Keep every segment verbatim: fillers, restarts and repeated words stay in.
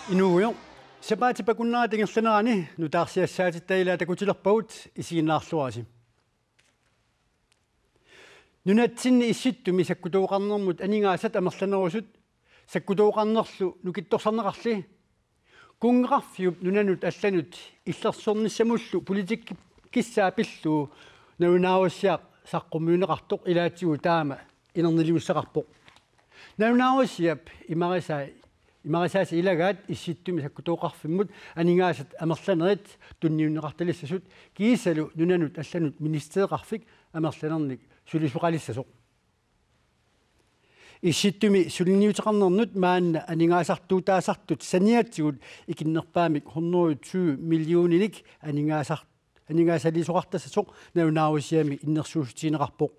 Inuugujoq, sapaatip akunnerata ingerlanerani nutaarsiassaatitta ilaa takutilerpagut, isiginnaarluarisi. Nunatsinni Issittumi sakkutooqarnermut aningaasat amerlanerusut sakkutooqarnerlu nukittorsarneqarli. Kunngeqarfiup nunanut allanut illersornissamullu politikkissaa pillugu nalunaarusiaq saqqummiunneqartoq ilaatigut taama inerniliussaqarpoq. Nalunaarusiap imarisaa-, imarisaasa ilagaat Issittumi sakkutooqarfimmut aningaasat amerlanerit tunniunneqartalissasut kiisalu nunanut allanut ministereqarfik amerlanernik sulisoqalissasoq. Issittumi suliniuteqarnernut maanna aningaasartuutaasartut saniatigut ikinnerpaamik hundrede tyve millioninik aningaasar-, aningaasaliisoqartassasoq nalunaarusiami innersuussutigineqarpoq.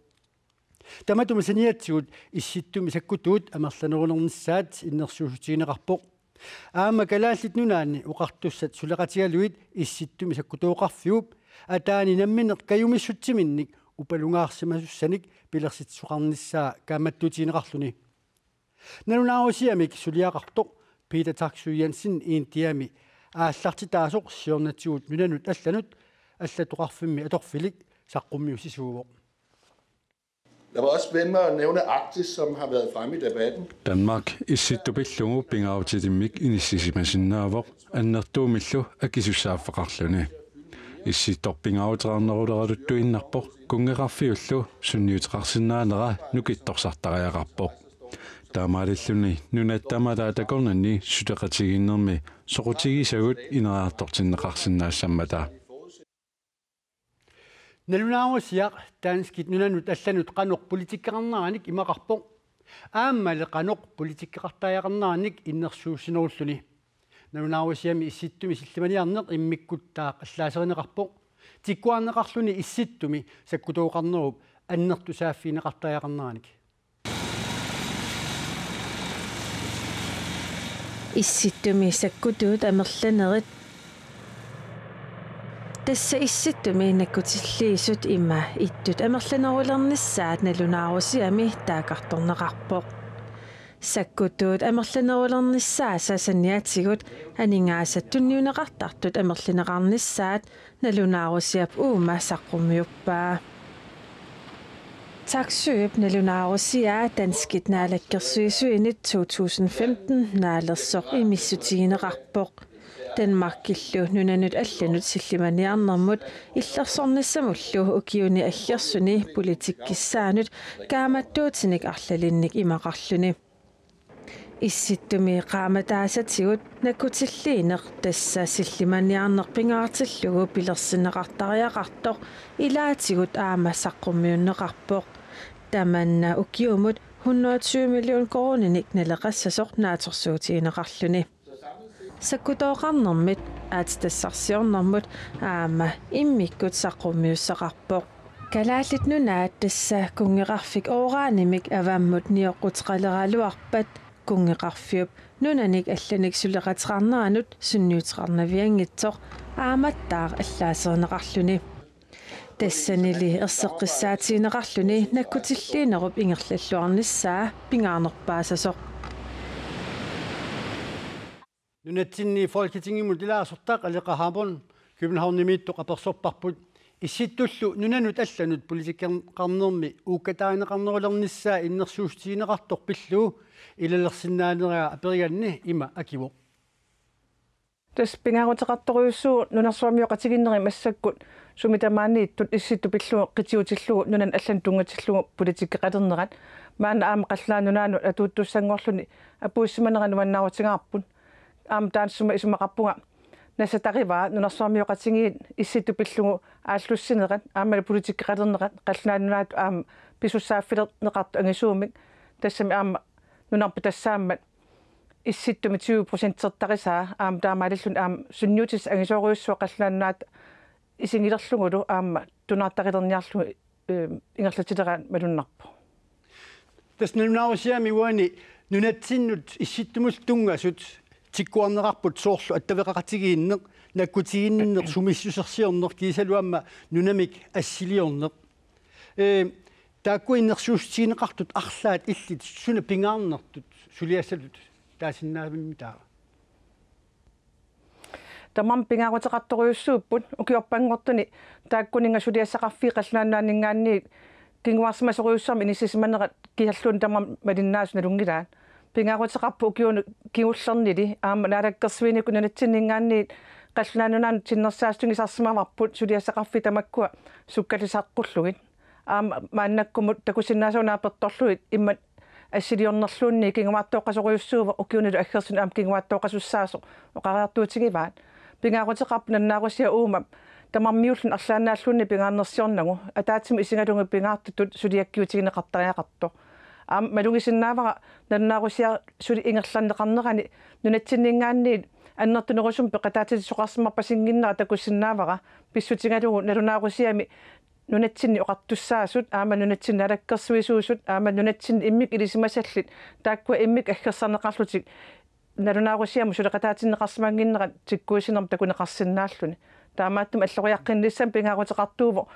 Tamatuma saniatigut Issittumi sakkutuut amerlanerulernissaat innersuussutigineqarpoq. Aamma Kalaallit Nunaanni Oqartussat suleqatigalugit Issittumi sakkutooqarfiup ataani nammineq kajumissutsiminnik upalungaarsimasussanik pilersitsisoqarnissaa kaammattuutigineqarluni. Nalunaarusiamik suliaqartoq Peter Taksøe Jensen Indiami aallartitaasoq siornatigut nunanut allanut allattoqarfimmi atorfilik saqqummiussisuuvoq. Lad mig også vende mig og nævne Arktis, som har været fremme i debatten. Danmark Issittut pillugu pingaarutilimmik inissisimasinnaavoq annertuumillu akisussaaffeqarluni. Issittoq pingaaruteqarneruleraluttuinnarpoq kunngeqarfiullu sunniuteqarsinnaanera nukittorsartariaqarpoq. Taamaalilluni nunat tamaat takornanni suleqatigiinnermi soqutigisagut ineriartortinneqarsinnaassammata. Nalunaarusiaq danskit nunanut allanut qanoq politikkeqarneranik imaqarpoq. Aammali qanoq politikkeqartariaqarneranik innersuussinerulluni. Nalunaarusiami Issittumi sillimaniarneq immikkut taaq allaaserineqarpoq. Tikkuarneqarluni Issittumi sakkutooqarnerup annertusaaffigineqartariaqarneranik. Issittumi sakkutuut amerlanerit. Tassa Issittumi nakkutilliisut ima ittut amerlanerulernissaat nalunaarusiami taakkartorneqarpoq. Sakkutuut amerlanerulernissaasa saniatigut aningaasat tunniunneqartartut amerlineqarnissaat nalunaarusiap uuma saqqummiuppaa. Taksøep nalunaarusiaa danskit naalakkersuisuinit to tusind femten naalersoq imissutigineqarpoq. Danmarkillu nunanut allanut sillimaniarnermut illersornissamullu ukiuni aggersuni politikkissaanut kaammattuutinik arlalinnik imaqarluni. Issittumi qaamataasatigut nakkutilliineq tassa sillimaniarneq pingaartillugu pilersinneqartariaqartoq ilaatigut aamma saqqummiunneqarpoq. Tamanna ukiumut hundrede og tyve million koruuninik naleqassasoq naatsorsuutigineqarluni. Sakkutooqarnermit aatsitassarsiornermut aamma immikkut saqqummiussaqarpoq. Kalaallit Nunaat tassa kunngeqarfik uranimik avammut nioqquteqaleraluarpat kunngeqarfiup nunanik allanik suleqateqarneranut sunniuteqarnavianngitsoq aammattaaq allaaserineqarluni. Tassanili erseqqissaatigineqarluni nakkutilliinerup ingerlalluarnissaa pingaarnerpaasasoq. Nunatsinni Folketingimut ilaasortaq Aleqa Hammond Københavnimiittoq apersorparput. Issittullu nunanut allanut politikkeqarnermi uukkataarineqarnerulernissaa innersuussutigineqartoq pillugu ilalersinnaanera aperiganni ima akivoq. Tassa pingaaruteqartorujussuuvoq nunarsuarmioqatigiinnerit massakkut sumi tamaaniittut Issittut pillugu qitiutillugu nunanut allanut tunngatillugu politikkeqalernerat. Maanna aamma Qallunaat Nunaannut atuuttussanngorluni apuussimanera nuannaarutigaarput. Aamma taassuma isumaqarpunga nassatarivaa nunarsuarmioqatigiit Issittut pillugu aallussinerat aammali politikkeqalernerat Qallunaat Nunaat aamma pisussaaffilerneqartoq angisuumik, tassami aamma nunarput tassaammat Issittumi tyve procentertarisaa aamma taamaalilluni aamma sunniutissaq angisoorujussuaq Qallunaat Nunaat isigilerlugulu aamma tunaartarilerniarlugu, eh, ingerlatileraat malunnarpoq. Tassa nalunaarusiami uani nunatsinnut Issittumut tunngasut tikkuarneqarput soorlu attaveqaqatigiinneq, nakkutiginninneq, sumissusersiorneq kiisalu aamma nunamik assiliorneq. Eh, taakku innersuussutigineqartut arlaat illit suna pingaarnertut suliassatut taasinnaavimmi taava? Tamarmik pingaaruteqartorujussuupput ukiorpanngortuni taakkuninnga suliassaqarfiit Qallunaat Nunaanninngaanniit kinguarsimasorujussuarmik inissisimanerat kisalluunniit tamarmik malinnaasut nalunngilaat. Pingaaruteqarpoq ukiunut kingullernili aamma naalakkersuinikkut nunatsinninngaanniit Qallunaat Nunaannut tinnersaassutisarsimavarput suliassaqarfiit tamakkua sukkallisaqqullutik. Aamma maannakkumut takusinnaasagut naapertorlugit immaqa assiliornerluunniit kinguaattooqqasorujussuuvoq, ukiunilu aggersuni aamma kinguaattooqqasussaasoq oqariartuutigivaat. Pingaaruteqarpoq nalunaarusiaq uuma tamarmiulluni arlaannaalluunniit pingaarnersiornagu ataatsimut isigalugu pingaartutut suliakkiutigineqartariaqartoq. Aamma malugisinnaavara nalunaarusiaq suli ingerlanneqarnerani nunatsinninngaanniit annertunerusumik peqataatitsisoqarsimarpasinnginnera takusinnaavara pissutigalugu nalunaarusiami nunatsinni oqartussaasut aamma nunatsinni naalakkersuisuusut aamma nunatsinni immikkut ilisimasallit taakkua immikkut aggersarneqarlutik nalunaarusiamut suleqataatinneqarsimannginnerat tikkuussinermut takuneqarsinnaalluni. Taamaattumik alloriaqqinnissamut pingaaruteqartuuvoq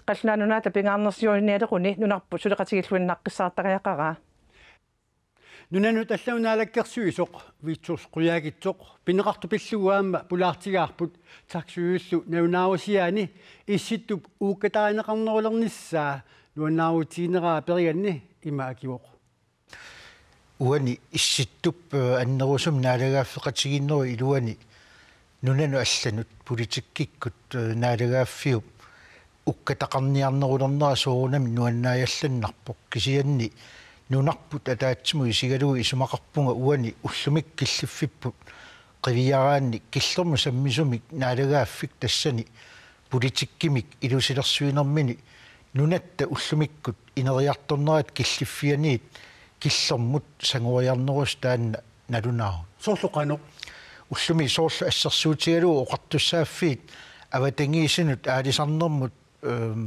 Qallunaat Nunaata pingaarnersiorinialequni nunarput suleqatigilluinnaqqissaartariaqaraa. Nunanut allanut naalakkersuisoq Vittus Qujaukitsoq pineqartoq pillugu aamma pulaartigaarput taksiliullu nalunaarusiaani Issittup uukkatarineqarnerulernissaa nuannaarutigineraa periganni ima akivoq. Uani Issittup, eh, annerusumik naalagaaffeqatigiinnerup iluani nunanut allanut politikkikkut, eh, naalagaaffiup uukkataqarniarnerulernera soorunami nuannaajallannarpoq, kisianni nunarput ataatsimut isigalugu isumaqarpunga uani ullumikkut killiffipput qiviaraanni killormut sammisumik naalagaaffik tassani politikkimik ilusilersuinermini nunatta ullumikkut ineriartornerata killiffianiit killormut sangoriarnerusoq taanna nalunaarut. Soorlu qanoq? Ullumi soorlu assersuutigalugu oqartussaaffiit avatangiisinut aalisarnermut, ehm,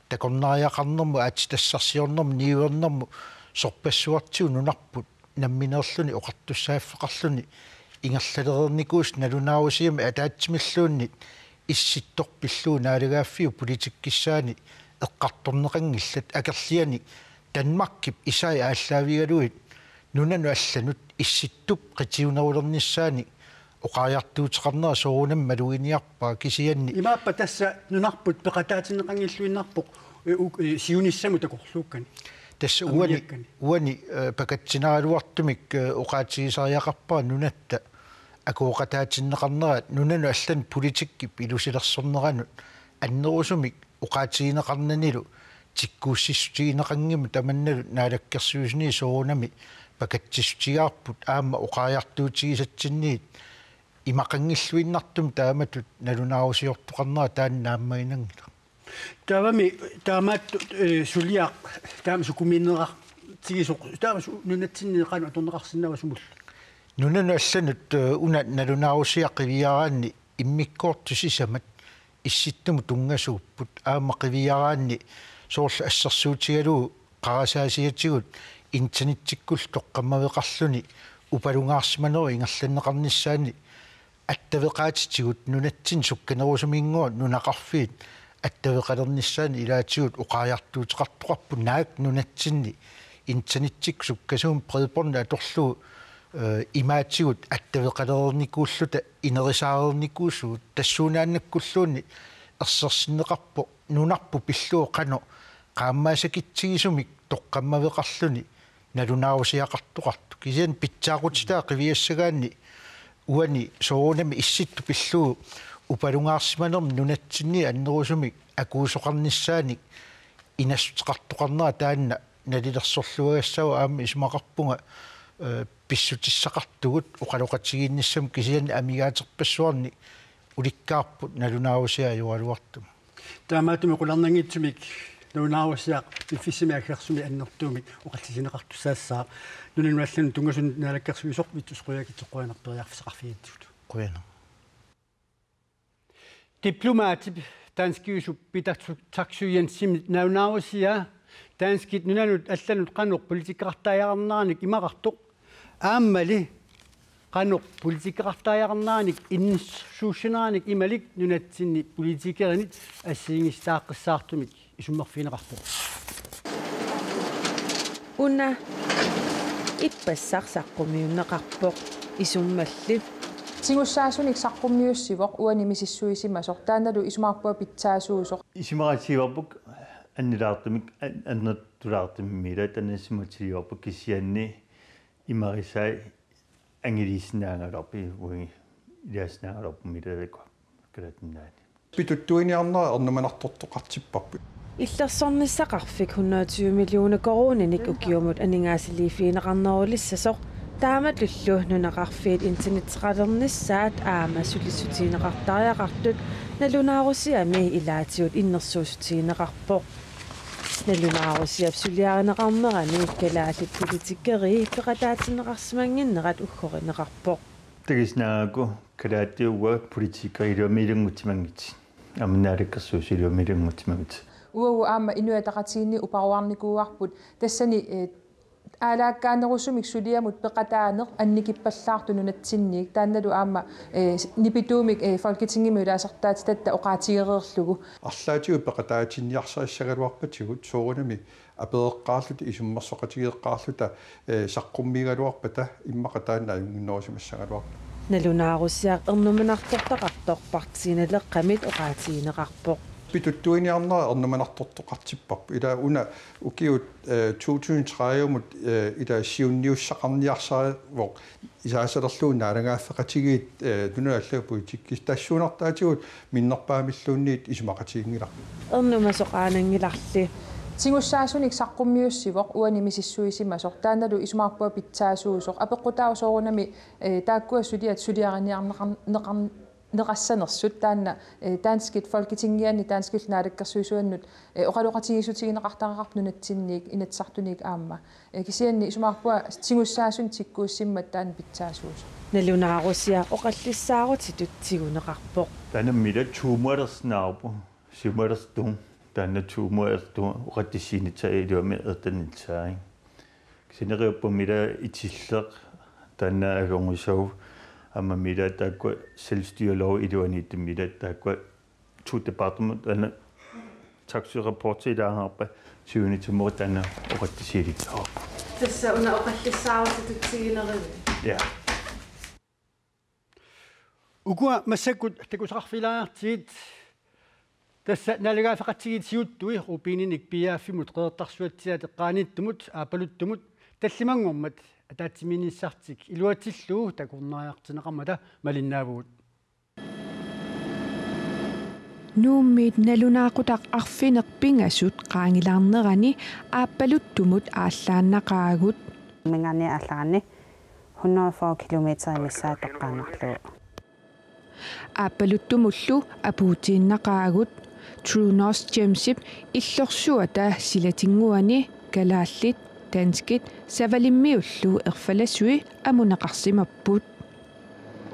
takornariaqarnermut, aatsitassarsiornermut, niuernermut, sorpassuartigut nunarput nammineerluni oqartussaaffeqarluni ingerlalereernikuusoq nalunaarusiami ataatsimilluunniit Issittoq pillugu naalagaaffiup politikkissaani eqqartorneqanngillat. Akerlianik Danmarkip isai aallaavigalugit nunanut allanut Issittup qitiunerulernissaanik oqariartuuteqarnera soorunami maluginiarpara, kisianni. Imaappa tassa nunarput peqataatinneqanngilluinnarpoq, eh, u-, eh, siunissamut takorluukkani. Tassa uani, ammoniakkani. Uani, eh, pakatsinaraluartumik, eh, oqaatigisariaqarpara nunatta akuuqataatinneqarnera nunanut allanut politikkip ilusilersorneranut annerusumik oqaatigineqarnanilu tikkuussissutigineqanngimmat tamannalu naalakkersuisuni soorunami pakatsissutigaarput aamma oqariartuutigisatsinniit imaqanngilluinnartumik taamatut nalunaarusiortoqarnera taanna naammaginanngilaq. Taavami taamaattut, eh, suliaq taama sukumiinerartigisoq taama su-, nunatsinni qanoq atorneqarsinnaava sumullu? Nunanut allanut, eh, una nalunaarusiaq qiviaraanni immikkoortut sisamat Issittumut tunngasuupput, aamma qiviaraanni soorlu assersuutigalugu qarasaasiatigut internettikkullu toqqammaveqarluni upalungaarsimanerup ingerlanneqarnissaani attaveqaatitigut nunatsinni sukkanerusuminnguaq nunaqarfiit attaveqalernissaannik ilaatigut oqariartuuteqartoqarput naak nunatsinni internettikkut sukkasuumik bredbånd atorlugu, eh, imaatigut attaveqalereernikuulluta inerisaareernikuusugut, tassuunaannakkulluunniit ersersinneqarpoq nunarput pillugu qanoq qaammaassakitsigisumik toqqammaveqarluni nalunaarusiaqartoqartoq. Kisianni pitsaaqutitaat qiviassagaanni uani soorunami Issittup pillugu upalungaarsimanermik nunatsinni annerusumik akuusoqarnissaanik inassuteqartoqarnera taanna nalilersorluagassaavoq aamma isumaqarpunga, eh, pissutissaqartugut oqaloqatigiinnissamut, kisianni amigaaterpassuarnik ulikkaarput nalunaarusiaq ajoraluartumik. Taamaattumik qularnanngitsumik nalunaarusiaq piffissami aggersumi annertuumik oqallisigineqartussaassaaq. Nunanut allanut tunngasunut naalakkersuisoq Vittus Qujaukitsoq, qujanaq periarfissaqarfigigatsigut. Qujanaq. Diplomatip danskiusup Peter Taksøe Jensenip nalunaarusiaa danskit nunanut allanut qanoq politikkeqartariaqarneranik imaqartoq, aammali qanoq politikkeqartariaqarneranik innersuussineranik imalik nunatsinni politikerinit assigiinngisitaaqqissaartumik isummerfigineqarpoq. Una ippassaq saqqummiunneqarpoq isummalli. Tigussaasunik saqqummiussivoq uani misissuisimasoq, taannalu isumaqarpunga pitsaasuusoq. Isumaqatigivarput annilaartumik, an-, annertulaartumik, ila tanassimatigivarput, kisianni imarisai angilisinnaagaluarput, uagut ilaassinnaagaluarput, ila taakku Kalaallit Nunaanni. Pituttuiniarnera ernumanartortoqartipparput. Illersornissaqarfik hundrede og tyve millioner koruuninik ukiumut aningaasaliiffigineqarnerulissasoq, taamatullu nunaqarfiit internetteqalernissaat aamma sulissutigineqartariaqartut nalunaarusiami ilaatigut innersuussutigineqarpoq. Nalunaarusiap suliarineqarnerani kalaallit politikerit peqataatinneqarsimannginnerat uggorineqarpoq. Takusinnaagakku kalaallit uagut politikerit iluamik ilanngutsimanngitsut. Aamma naalakkersuisut iluamik ilanngutsimanngitsut. Uagut aamma Inuit Ataqatigiinni uparuarnikuuarput tassani, eh, aalaakkaannerusumik suliamut peqataaneq annikippallaartoq nunatsinniit, taannalu aamma, eh, nipituumik, eh, Folketingimi ilaasortaatitatta oqaatigereerlugu. Arlaatigut peqataatinniarsarissagaluarpatigut soorunami apereqqaarluta, isummersoqatigeeqqaarluta, eh, saqqummiigaluarpata immaqa taanna ajunnginnerusimassagaluarpoq. Nalunaarusiaq ernumanartortaqartoq Partii Naleqqamit oqaatigineqarpoq. Pituttuiniarnera ernumanartortoqartipparput. Ila una ukiut, eh, to tusind tredive-mut, eh, ila siunniussaqarniarsarivoq. Isaasalerlugu naalagaaffeqatigiit, eh, nunat allat politikki tassuunartaatigut minnerpaamilluunniit isumaqatiginngilarput. Ernumasoq aananngilarli. Tigussaasunik saqqummiussivoq uani misissuisimasoq, taannalu isumaqarpunga pitsaasuusoq. Apeqqutaavoq soorunami, eh, taakkua suliat suliariniarneqar-, neqar-, neqassanersut, taanna, eh, danskit Folketingianni danskillu naalakkersuisuannut, eh, oqaloqatigiissutigineqartariaqarpoq nunatsinniit Inatsisartuniit aamma. Eh, kisianni isumaqarpunga tigussaasunik tikkuussimmat taanna pitsaasuusoq. Nalunaarusiaq oqallissaarutitut tiguneqarpoq. Taanna ila tuumualersinnaavarput, siumualersoq, taanna tuumualersoq oqaatissiinitsaa iluamik ertanitsaa. Kisianni neriuppunga ila itilleq, taanna ajorngusaavoq, aamma ila taakkua selvstyrelov iluaniittut ila taakkua to departement, taanna taxi rapporti ilaangaarpa tyvende timoorit taanna oqaatissiilittaarpoq. Tassa una oqallissaarutitut tiguneqarput. Ja. Ukua massakkut takusaqarfigilaartigit. Tassa naalagaaffeqatigiit siuttui rubininik piiaaffimut Qeqertarsuatsiaat eqqaaniittumut Aappaluttumut tallimanngormat ataatsimiinnissartik iluatsillugu takornariartinneqarmata malinnaavugut. Nuummiit nalunaaqutaq arfineq-pingasut qaangilaarnerani Aappaluttumut aallaannaqaagut. Mingaanni aallarani hundrede og fyrre kilometer missaat toqqaannarlugu. Aappaluttumullu apuutiinnaqaagut. True North Gems-ip illorsuata silatinnguani kalaallit, danskit savalimmiullu erfalasui amuneqarsimapput.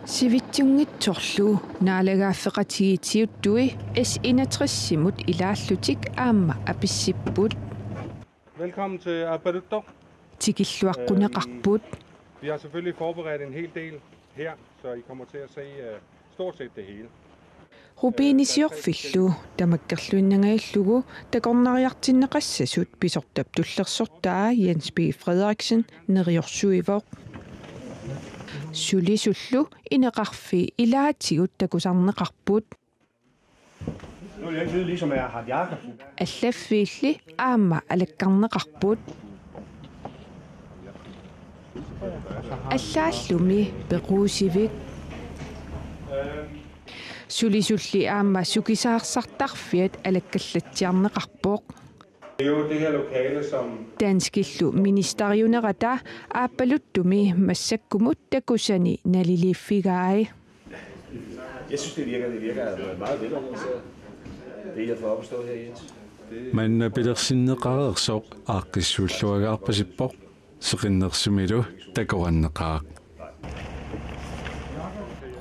Sivitsunngitsorlu naalagaaffeqatigiit siuttui S enogtres-imut ilaallutik aamma apissipput. Velkommen til Aappaluttoq. Tikilluaqquneqarput. Vi har selvfølgelig forberedt en hel del her, så I kommer til at se, øh, stort set det hele. Rubinisiorfillu tamakkerluinnangajullugu takornariartinneqassasut pisortap tullersortaa Jens B. Frederiksen neriorsuivoq. Sulisullu ineqarfii ilaatigut takusarneqarput. Nu er det ikke lyde, ligesom jeg har haft Jakobsen. Allaffiilli aamma alakkarneqarput. Allaallumi pequusivik. Sulisulli aamma sukisaarsartarfiat alakkallatsiarneqarpoq. Det er jo det her lokale, som danskillu ministeriunerata Aappaluttumi massakkumut takusani naliliiffigai. Jeg synes, det virker, det virker altså meget velorganiseret, det I har fået op at stå her, Jens. Manna pilersinneqareersoq aaqqissuulluagaarpasippoq, seqinnersumilu takoranneqaaq.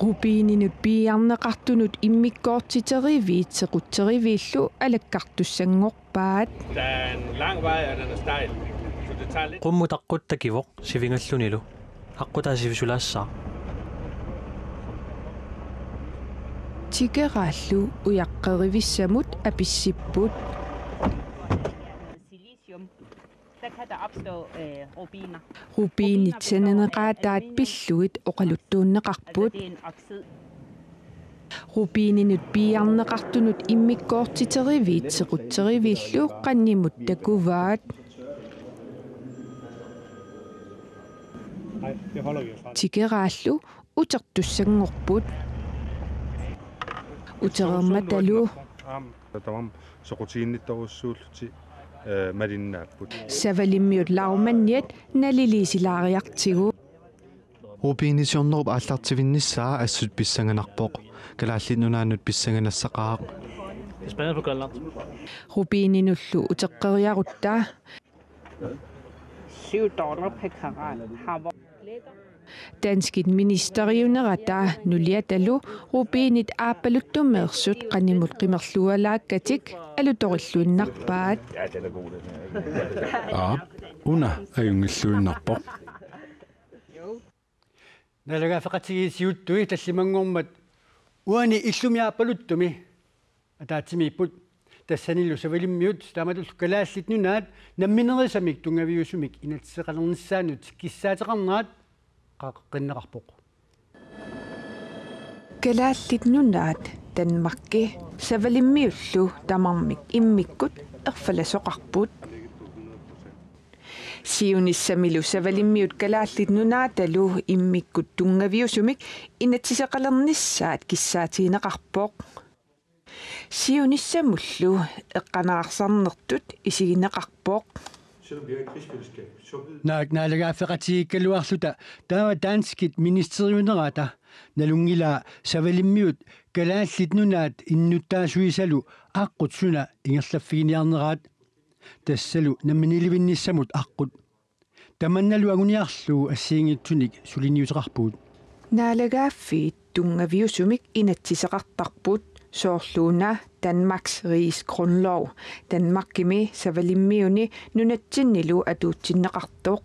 Rubininut piiarneqartunut immikkoortiteriviit sequtseriviillu alakkartussanngorpaat. Der er en lang vej, og den er stejl. Så det tager lidt. Qummut aqqut takivoq sivingallunilu. Aqqutaa sivisulaassaaq. Tikeraallu ujaqqerivissamut apissipput. Silicium. Der kan der opstå øh, rubiner. Rubinit sananeqaataat pillugit oqaluttuunneqarput. Det er en oxid. Rubininut piiarneqartunut immikkoortiteriviit sequtseriviillu qanimut takuvaat. Tikeraallu utertussanngorput. Utereermatalu. Aam, tamarmik soqutiginnittorujussuullutik, eh, malinnaapput. Savalimmiut Laumanniat naliliisilaariartigu. Rubinisiornerup aallartivinnissaa assut pissanganarpoq. Kalaallit Nunaannut pissanganassaqaaq. Rubininullu uteqqeriarutta. Syv dollar per karat har vores. Danskit ministeriunerata nuliatalu rubinit aappaluttumeersut qanimut qimerlualaakkatik alutorilluinnarpaat. Aap, una ajunngilluinnarpoq. Naalagaaffeqatigiit siuttui tallimanngormat uani illumi aappaluttumi ataatsimiipput. Tassanilu savalimmiut taamatullu Kalaallit Nunaat nammineerisamik tunngaviusumik inatsiseqalernissaanut kissaateqarnerat qaqeqqinneqarpoq. Kalaallit Nunaat Danmarki savalimmiullu tamarmik immikkut erfalasoqarput. Siunissamilu savalimmiut Kalaallit Nunaatalu immikkut tunngaviusumik inatsiseqalernissaat kissaatigineqarpoq. Siunissamullu eqqanaarsarnertut isigineqarpoq. Selvom vi er et rigsfællesskab, så ved Naak naalagaaffeqatigiikkaluarluta taava danskit ministeriunerata nalunngilaa savalimmiut Kalaallit Nunaat innuttaasuisalu aqqut suna ingerlaffiginiarneraat. Tassalu namminiilivinnissamut aqqut. Tamannalu anguniarlugu assigiinngitsunik suliniuteqarpugut. Naalagaaffiit tunngaviusumik inatsiseqartarput, soorluuna Danmarks Riges Grundlov, Danmarkimi savalimmiuni nunatsinnilu atuutsinneqartoq.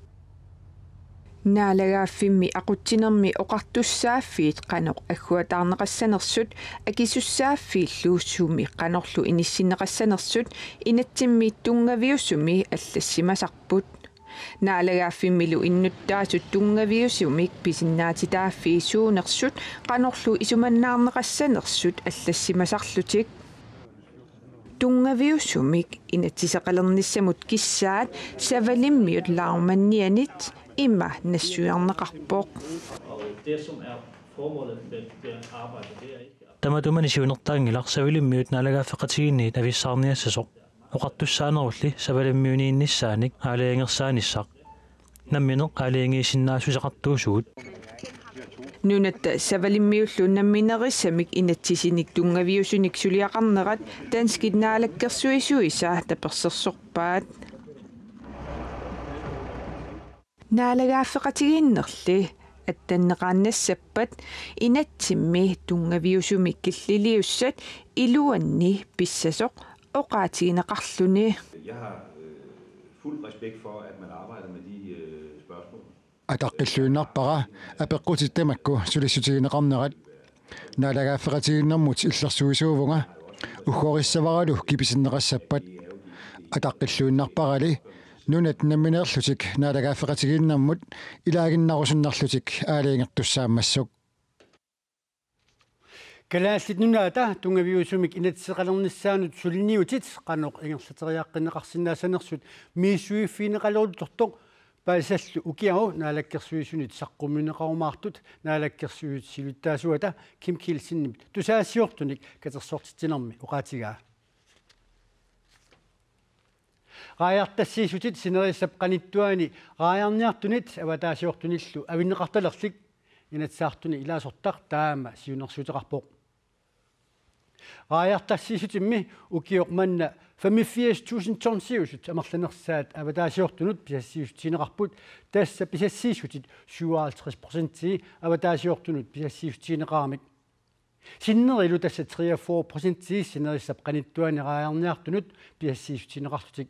Naalagaaffimmi aqutsinermi oqartussaaffiit qanoq agguataarneqassanersut akisussaaffiillu sumi qanorlu inissinneqassanersut inatsimmi tunngaviusumi allassimasarput. Naalagaaffimmilu innuttaasut tunngaviusumik pisinnaatitaaffii suunersut qanorlu isumannaarneqassanersut allassimasarlutik. Tunngaviusumik inatsiseqalernissamut kissaat savalimmiut Laumannianit ima nassuiarneqarpoq. Det, som er formålet med det arbejde, det er ikke at Tamatumani siunertaanngilaq savalimmiut naalagaaffeqatigiinniit avissaarniassasoq. Oqartussaanerulli savalimmiuniinnissaanik aalajangersaanissaq. Nammineq aalajangiisinnaassuseqartuusugut. Nunatta savalimmiullu nammineerisamik inatsisinik tunngaviusunik suliaqarnerat danskit naalakkersuisuisa tapersersorpaat. Naalagaaffeqatigiinnerli attanneqaannassappat inatsimmi tunngaviusumik killiliussat iluanni pissasoq oqaatigineqarluni. Jeg har øh, fuld respekt for, at man arbejder med de øh, spørgsmål. Ataqqilluinnarpara apeqqutit tamakku sulissutigineqarnerat. Naalagaaffeqatigiinnermut illersuisuuvunga. Uggorissavaralu kipisinneqassappat. Ataqqilluinnarparali nunat nammineerlutik naalagaaffeqatigiinnermut ilaaginnarusunnarlutik aalajangertussaammassuk. Kalaallit Nunaata tunngaviusumik inatsiseqalernissaanut suliniutit qanoq ingerlateriaqqinneqarsinnaassanersut misissuiffigineqaleruttortoq paasisallu ukiaru Naalakkersuisunit saqqummiunneqarumaartut Naalakkersuisut siulittaasuata Kim Kielsenip tusagassiortunik katersortitsinermi oqaatigaa. Raajartassiissutit sinerissap qanittuani raajarniartunit avataasiortunillu avinneqartalerlik Inatsisartuni ilaasortaq taama siunnersuuteqarpoq. Raajartassiissutimmi ukioq manna femogfirs tusind tonsiusut amerlanersaat avataasiortunut pisassiissutigineqarput, tassa pisassiissutit syvoghalvtreds procentii avataasiortunut pisassiissutigineqaramik. Sinnerilu tassa treogfyrre procentii sinerissap qanittuani raajarniartunut pisassiissutigineqarlutik.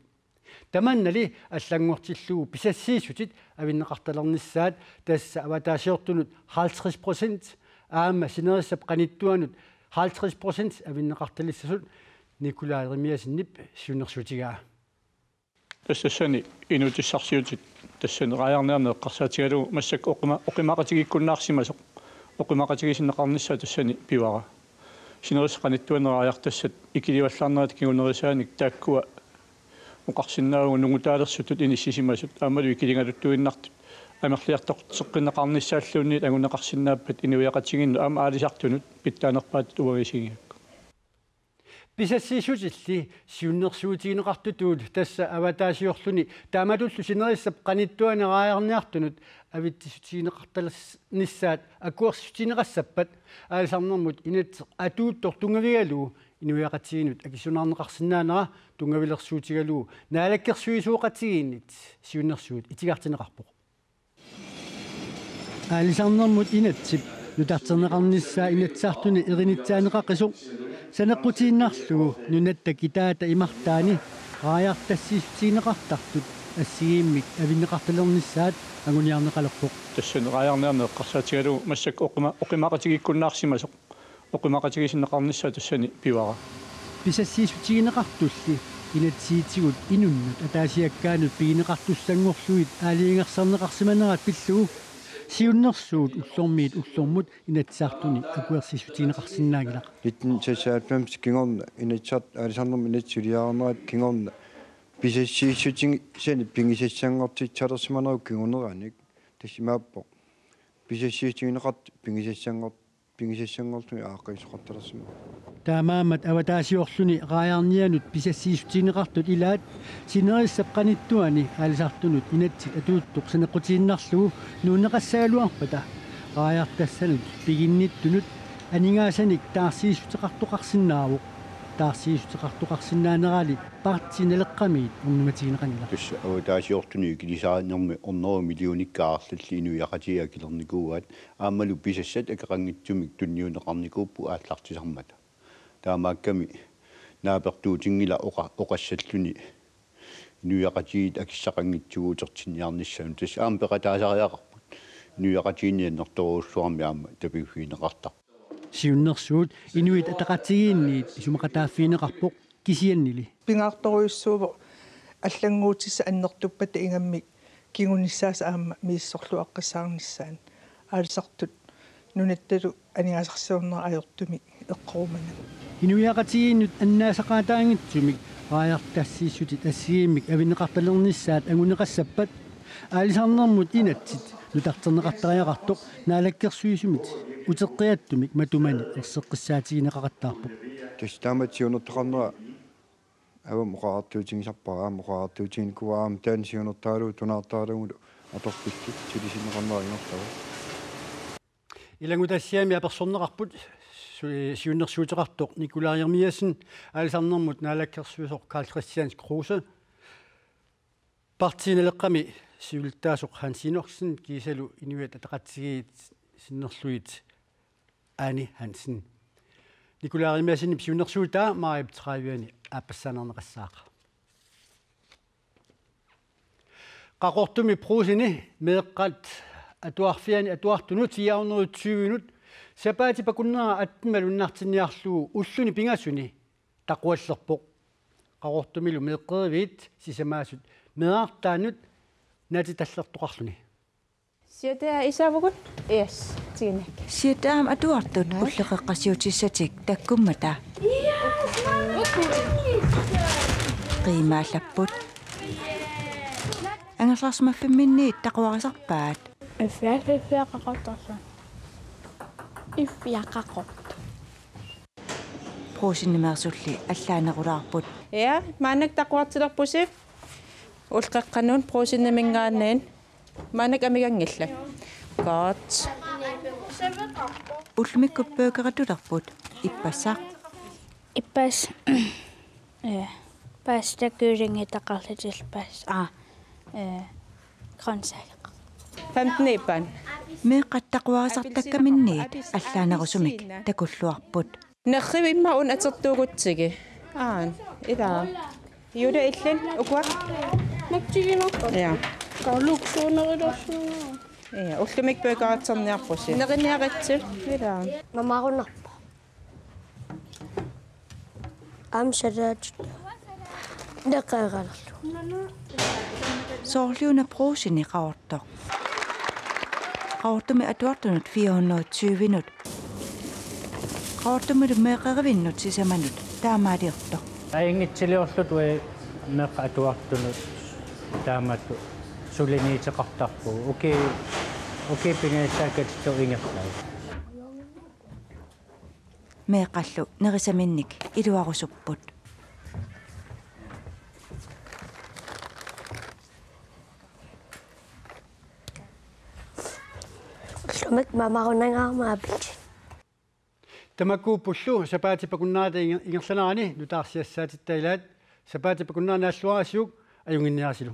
Tamannali allanngortillugu pisassiissutit avinneqartalernissaat, tassa avataasiortunut halvtreds procent aamma sinerissap qanittuanut halvtreds procent avinneqartalissasut, Nikolaj Jeremiassenip siunnersuutigaa. Tassa tassani inuutissarsiutit tassani raajarniarneq eqqarsaatigalugu massakkut oqima-, oqimaaqatigiikkunnaarsimasoq, oqimaaqatigisinneqarnissaa tassani pivara. Sinerissap qanittuani raajartassat ikilivallaarnerat kingunerisaanik taakkua oqarsinnaavugut nungutaalersutut inissisimasut aammalu ikiligaluttuinnartut amerliartoqquteqqinneqarnissaalluniit anguneqarsinnaappat inuiaqatigiinnut aamma aalisartunut pitsaanerpaatut uagut isigigakku. Pisassiissutilli siunnersuutigineqartutut tassa avataasiorluni taamatullu sinerissap qanittuani raajarniartunut avitsissutigineqartalernissaat akuersissutigineqassappat aalisarnermut inatsit atuuttoq tunngavigalugu inuiaqatigiinnut akisunaarneqarsinnaanera tunngavilersuutigalugu naalakkersuisooqatigiinnit siunnersuut itigartinneqarpoq. Aalisarnermut inatsip nutarterneqarnissaa Inatsisartuni erinitsaaneqaqisoq saneqqutiinnarlugu nunatta kitaata imartaani raajartassiissutigineqartartut assigiimmik avinneqartalernissaat anguniarneqalerpoq. Tassani raajarniarneq eqqarsaatigalugu massakkut oqima-, oqimaaqatigiikkunnaarsimasoq, oqimaaqatigisinneqarnissaa tassani pivara. Pisassiissutigineqartulli inatsisitigut inunnut ataasiakkaanut pigineqartussanngorlugit aalajangersarneqarsimanerat pillugu siunnersuut ullormiit ullormut Inatsisartuni akuersissutigineqarsinnaanngilaq. Nitten seksoghalvfems kingorna Inatsisartut aalisarnermut inatsit suliareernerat kingorna pisassiissutigisanik pigisassanngortissalersimanerup kinguneranik tassa imaappoq pisassiissutigineqartut pigisassanngor-, pigisassanngorlugit aaqqiisoqartalersimapput. Taamaammat avataasiorluni raajarnianut pisassiissutigineqartut ilaat sinerissap qanittuani aalisartunut inatsit atuuttoq saneqqutiinnarlugu nuunneqassagaluarpata raajartassanut piginnittunut aningaasanik taarsiissuteqartoqarsinnaavoq. Taarsiissuteqartoqarsinnaanerali Partii Naleqqamiit ornumatigineqanngilaq. Tassa avataasiortuni ikilisaanermi hundrede millionikka arlallit inuiaqatigiit akilernikuuaat aammalu pisassat akeqanngitsumik tunniunneqarnikuupput aallartisarmata. Taamaakkami naapertuutinngilaq oqa-, oqassalluni inuiaqatigiit akissaqanngitsugut utertinniarnissaannut. Tassa aamma peqataasariaqarput inuiaqatigiinni annertoorujussuarmik aamma tapigiffigineqartarpoq. Siunnersuut Inuit Ataqatigiinniit isumaqataaffigineqarpoq kisiannili. Pingaartorujussuuvoq allannguutissat annertuppata ingammik kingunissaasa aamma misissorluaqqissaarnissaat aalisartut nunattalu aningaasarsiornerat ajortumik eqqorumanagu. Inuiaqatigiinnut annaasaqaataanngitsumik raajartassiissutit assigiimmik avinneqartalernissaat anguneqassappat aalisarnermut inatsit nutarterneqartariaqartoq naalakkersuisumit uteqqiatsumik matumani erseqqissaatigineqaqattaarpoq. Tassa taamatut siunertaqarnera avammut oqariartuutigisarpara, aamma oqariartuutiginikuuara aamma taanna siunertaralugu tunaartaralugulu atorfillit sulisinneqarnera ingerlavoq. Ilanngutassiami apersorneqarput su-, siunnersuuteqartoq Nikolaj Jeremiassen, aalisarnermut naalakkersuisoq Karl-Kristian Kruse, Partii Naleqqami siulittaasoq Hans Enoksen kiisalu Inuit Ataqatigiit sinnerlugit Ane Hansen. Nikolaj Jeremiassenip siunnersuutaa maajip tredive-ani aappassaaneqassaaq. Qaqortumi Brugseni meeqqat atuarfiani atuartunut fire hundrede tyve-nut sapaatip akunnera atten malunnartinniarlugu ulluni pingasuni taquallerpoq. Qaqortumilu meeqqeriviit sisamaasut meerartaannut naatitallertoqarluni. Siataa isaavugut? Yes, tiinak. Siataat aamma atuartut ulloqeqqasiutissatik takkummata qiimaallapput. Angerlarsimaffimminniit taquarisarpaat. Iffiaq, iffiaq qaqortorlu. Iffiaq qaqortoq. Brugsenimeersulli allaanerulaarput. Ja, maannakkut taquartilerpusi. Ulloqeqqanut Brugseniminngaanniit. Maannakkut amiganngillat. Godt. Ullumikkut burgeritulerput ippassaq. Ippassaq. Ja. Pasta, kyllingi, taqarlutillu pasta. Aa, ee, grøntsager. Femten ippan. Meeqqat taquarisartakkaminniit allaanerusumik takulluarput. Nerriviup immaqa una atortuugutsigu. Aa, ilaa. Juda, illit ukua? Maktiginakka. Ja. Kaluksuunerilersuunera. Ja, ullumikkut burgeriterniarpusi. Neriniaritsi. Ilaa. Mamarunarpa. Aamma salaatitut. Neqeeralerlugu. Soorliuna Brugseni Qaqortoq. Qaqortumi atuartunut fire hundrede og tyve-nut. Qaqortumilu meeqqerivinnut sisamanut taamaaliortoq. Ajunngitsiliorluta uagut meeqqat atuartunut taamatut suliniuteqartarpugut. Uki-, ukiut pingajussaat katittoq ingerlaat. Meeqqallu nerisaminnik iluarusupput. Ullumi mamarunangaarmat aapit. Tamakkuuppullu sapaatip akunnerata inger-, ingerlanerani nutaarsiassaatitta ilaat. Sapaatip akunnerani naalluarisiuk ajunnginniarisilu.